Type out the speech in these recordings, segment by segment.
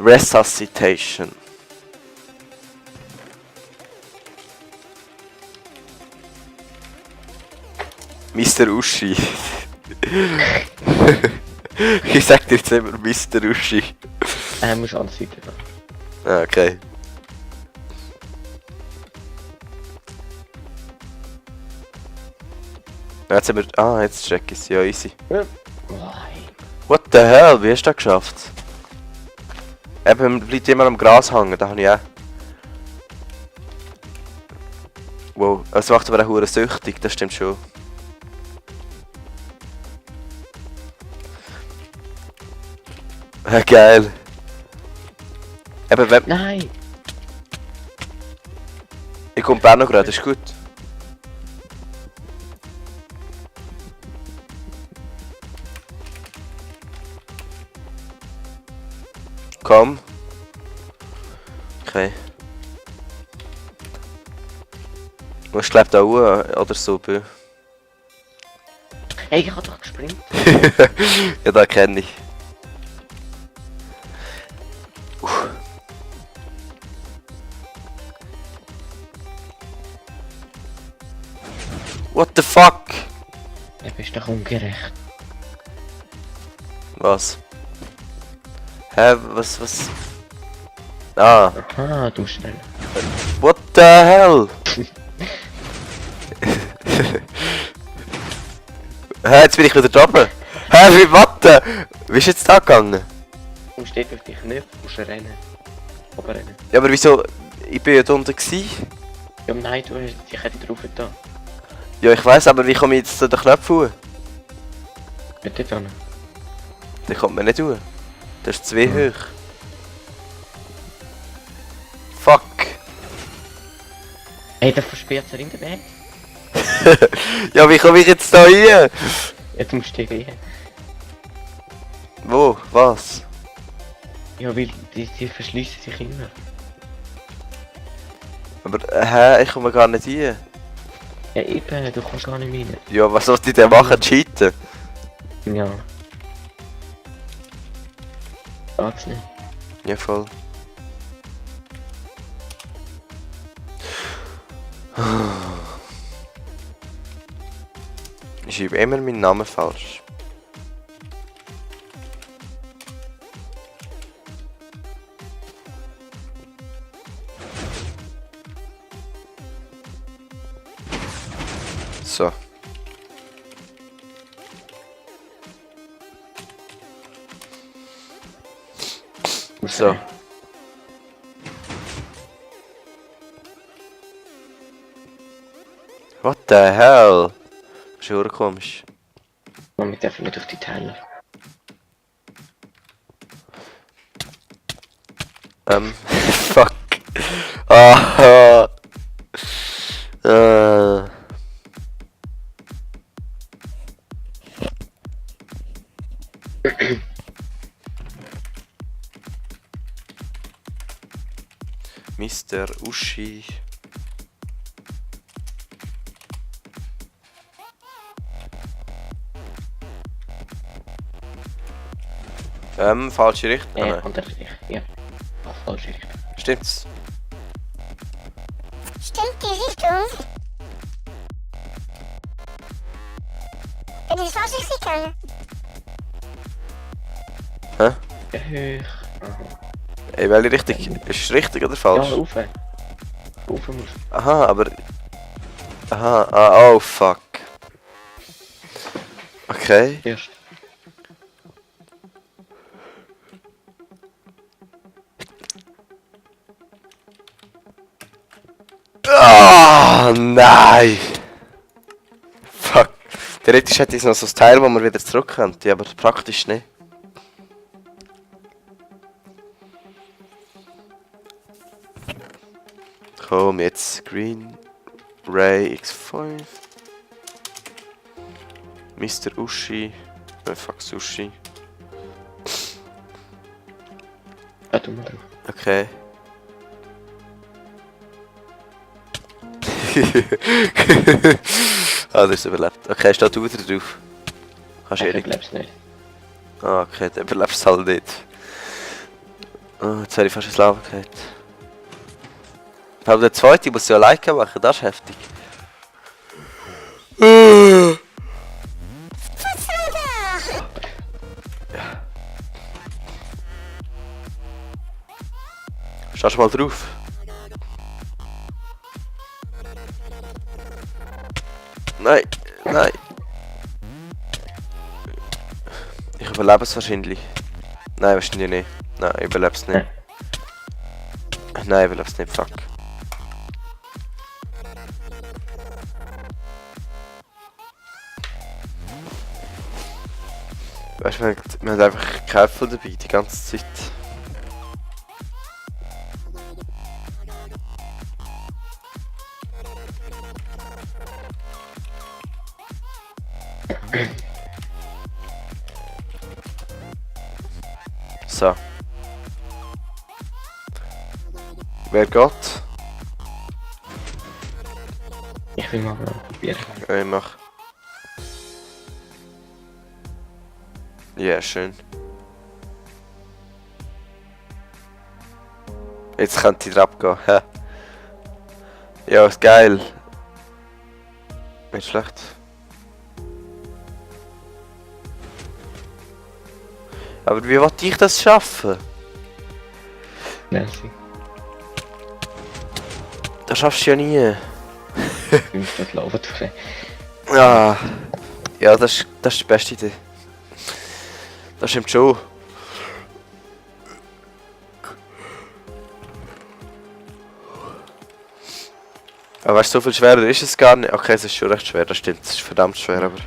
Resuscitation. Mr. Uschi. Ich sag dir jetzt immer Mr. Uschi. Muss an der Seite gehen. Ah, okay. Jetzt haben wir... Ah, jetzt check ich es. Ja, easy. Nein. What the hell? Wie hast du das geschafft? Eben, bleibt immer am Gras hängen, da habe ich auch. Wow, es macht aber auch hure süchtig, das stimmt schon. Geil. Eben, wenn... Nein! Ich komme auch noch gerade, ist gut. Komm. Okay. Du musst glaub da auch oder so. Hey, ich hab doch gesprintet. Ja, da kenne ich. What the fuck? Du bist doch ungerecht. Was? Hä, was? Ah, Aha, du schnell. what the hell? Hä, jetzt bin ich wieder da oben. Hä, wie warte? Wie ist jetzt da gegangen? Du musst dort auf die Knöpfe musst du rennen. Oben rennen. Ja, aber wieso? Ich bin ja da unten gsi. Ja, nein, du hast die Kette drauf da. Ja, ich weiss, aber wie komme ich jetzt zu den Knöpfen? Nicht dort hin. Den kommt man nicht durch. Das ist zu hoch. Fuck. Hey, der versperrt sich in den Weg. Ja, wie komme ich jetzt da rein? Ja, du musst hier gehen. Wo? Was? Ja, weil die verschließen sich immer. Aber, hä? Ich komme gar nicht rein. Ja, eben, du kommst gar nicht rein. Ja, was soll ich denn machen? Cheaten? Ja. Geht's nicht. Ja, voll. Ich schreibe immer meinen Namen falsch. So. So. What the hell? Das ist ja komisch. Man, wir dürfen nicht auf die Teller. Fuck. Ah. Mr. Uschi. Falsche Richtung. Ja, Ah, nein. andere Richtung. Ja. Ach, falsche Richtung. Stimmt's? Stimmt die Richtung? In die falsche Richtung. Hä? Ja, hoch. Aha. Ey, welche Richtung? Ist es richtig oder falsch? Ja, rauf. Rauf musst du. Aha, aber... Aha, ah, oh fuck. Okay. Erst. Ah, nein! Fuck. Theoretisch hätte ich noch so ein Teil, wo man wieder zurück könnte, aber praktisch nicht. Komm, jetzt Green Ray X5. Mr. Uschi. Fuck Sushi. Ja, tu mal drauf. Okay. Ah, das ist überlebt. Okay, steht du wieder drauf. Kannst du Ich ehrlich. glaub's nicht. Ah, okay, dann überlebst du halt nicht. Oh, jetzt habe ich fast ins Lava gehabt. Aber der zweite muss ja Like machen, das ist heftig. Was soll das? Stehst du mal drauf? Nein, nein. Ich überlebe es wahrscheinlich. Nein, wahrscheinlich nicht. Nein, ich überlebe es nicht. Nein, ich überlebe es nicht, fuck. Weißt du, wir haben einfach Käfer dabei, die ganze Zeit. So. Wer geht? Ich will mal probieren. Ja, ich mach. Ja, schön. Jetzt könnte ich drauf gehen. Hä? Ja, ist geil. Nicht schlecht. Aber wie wollte ich das schaffen? Merci. Das schaffst du ja nie. Du musst dort laufen. Ja, ja, das ist die beste Idee. Das stimmt schon. Aber weißt du, so viel schwerer ist es gar nicht. Okay, es ist schon recht schwer, das stimmt. Es ist verdammt schwer, aber...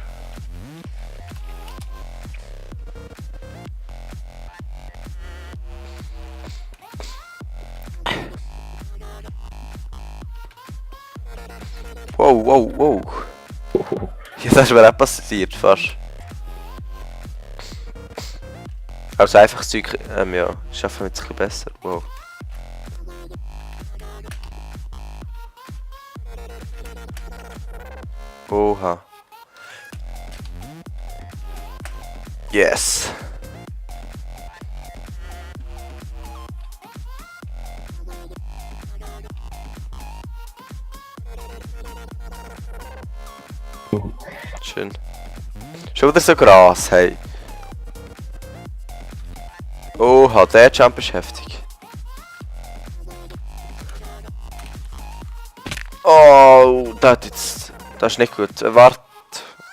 Wow, wow, wow. Ja, das ist mir auch passiert, fast. Also einfach das Zeug, ja, schaffen wir jetzt ein bisschen besser. Wow. Oha. Yes. Schön. Schon wieder so Gras, hey. Oha, der Jump ist heftig. Oh, das ist nicht gut. Warte.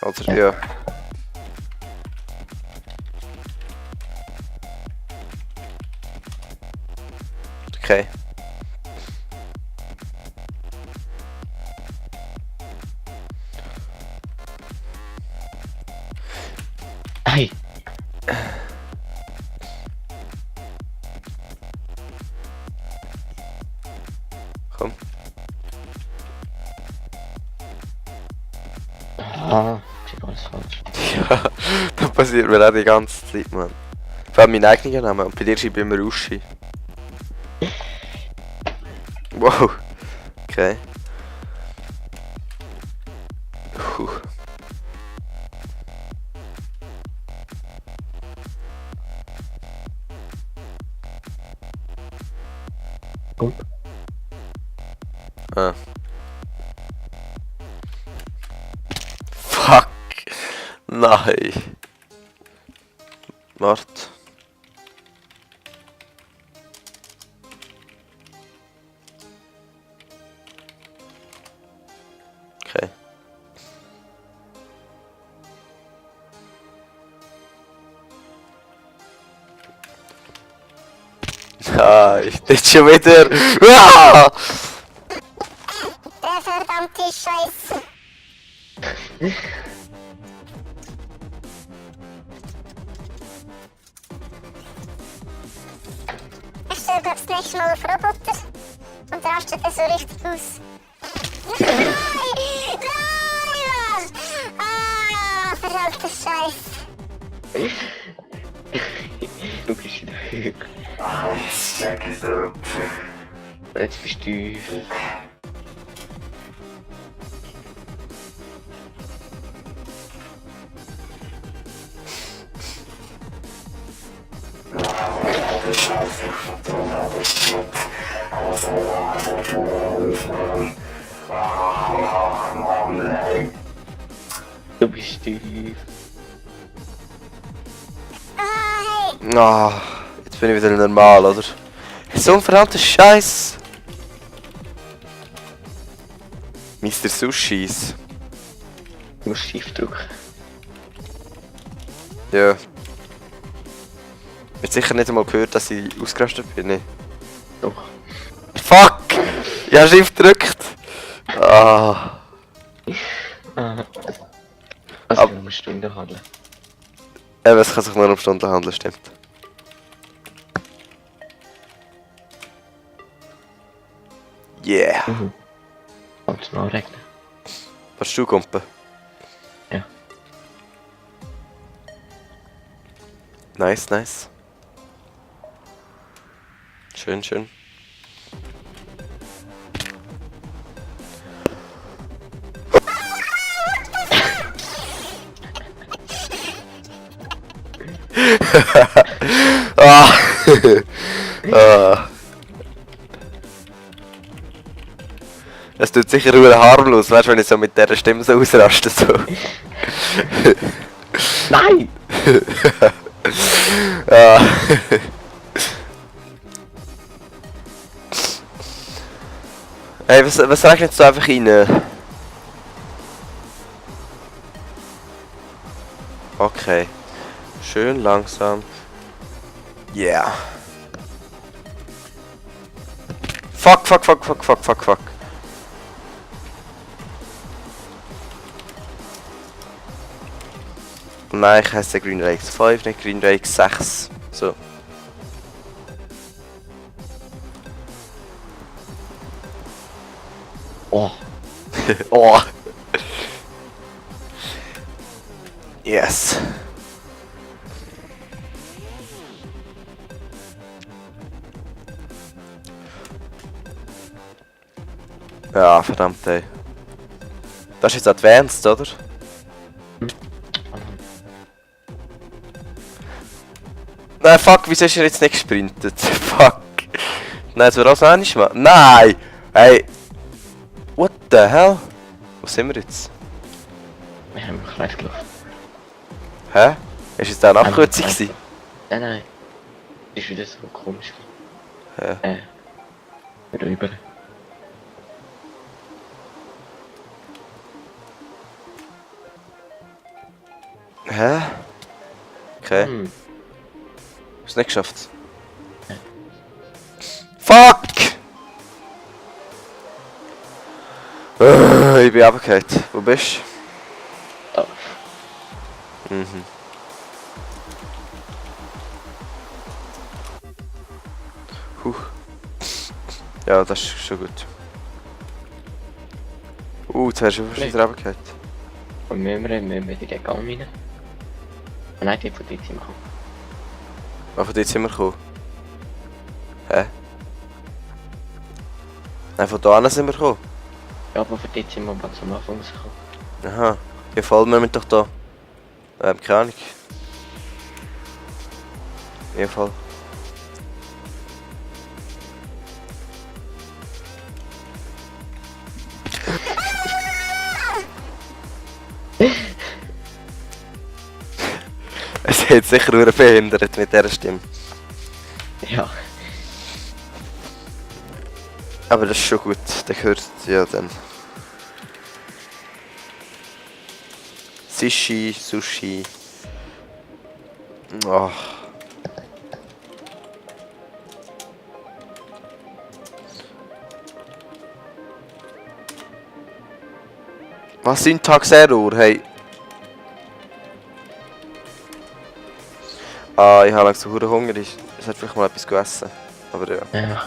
Oder, ja. Okay. Ei! Komm. Ah, ich hab alles falsch. Ja, das passiert mir auch die ganze Zeit, Mann. Vor allem meinen eigenen Namen und bei dir schreibe ich immer Uschi. Wow. Okay. Puh. Gut. Ah. Fuck. Nein. Warte. Okay. Nein, nicht schon wieder. Ah! Der verdammte Scheiß. Ich stelle das nächste Mal auf Roboter und rastet er so richtig aus. Nein! Nein! Ah, verdammter Scheiß. Du bist wieder höher. Jetzt bist du... Du bist tief. Ah, hey. Ah, jetzt bin ich wieder normal, oder? So ein verdammter Scheiß. Mr. Sushis. Du musst Shift drücken. Ja. Wird sicher nicht einmal gehört, dass ich ausgerastet bin. Ne? Doch. Fuck! Ich habe Shift gedrückt. Ah. Also Ab- um eine Stunde handeln. Eben, es kann sich nur um Stunden handeln, stimmt. Yeah. Kannst du noch regnen? Willst du kumpen? Ja. Nice, nice. Schön, schön. Ah. Ah. Es tut sicher nur harmlos, weißt du, wenn ich so mit dieser Stimme so ausraste. So. Nein! Ah. Hey, was regnet du einfach rein? Okay. Schön langsam. Yeah. Fuck, fuck, fuck, fuck, fuck, fuck, fuck. Nein, ich heiße Green Rakes 5, nicht Green Rakes 6. So. Oh, Oh. Yes. Ja, verdammt, ey. Das ist jetzt Advanced, oder? Nein, fuck, wieso ist er jetzt nicht gesprintet? Fuck. Nein, jetzt wir das auch nicht machen. Nein! Hey! What the hell? Wo sind wir jetzt? wir haben im Kreis gelaufen. Hä? Ist jetzt da eine Abkürzung gewesen? Nein, nein. Das ist wieder so komisch. Hä? Rüber. Hä? Okay. Hm. Hast du nicht geschafft? Fuck! Ich bin runtergefallen. Wo bist Da. du? Mhm. Huh. Ja, das ist schon gut. Jetzt hast du schon wieder runtergefallen. Und müssen wir in den Gang rein? Oh nein, die von dort sind wir gekommen. Ah, von dort sind wir gekommen. Hä? Nein, von da sind wir gekommen. Ja, aber von dort sind wir ganz am Anfang rausgekommen. Aha. Ja, folgen wir doch da. Keine Ahnung. Ja, voll. Es hat sicher nur behindert mit dieser Stimme. Ja. Aber das ist schon gut, der hört ja dann. Sushi, Sushi. Oh. Was Syntax-Error, hey? Ah, ich habe langsam hure Hunger, ich sollte vielleicht mal etwas essen. Aber ja. Ja.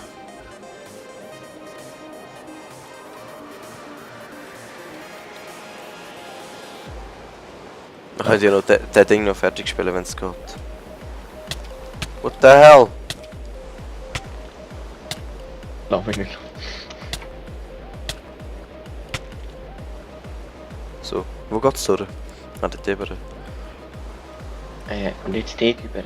Man könnte ja noch das Ding noch fertig spielen, wenn es geht. What the hell? Lauf mich nicht. So, wo geht's durch? Ah, dort über. Und jetzt dort über.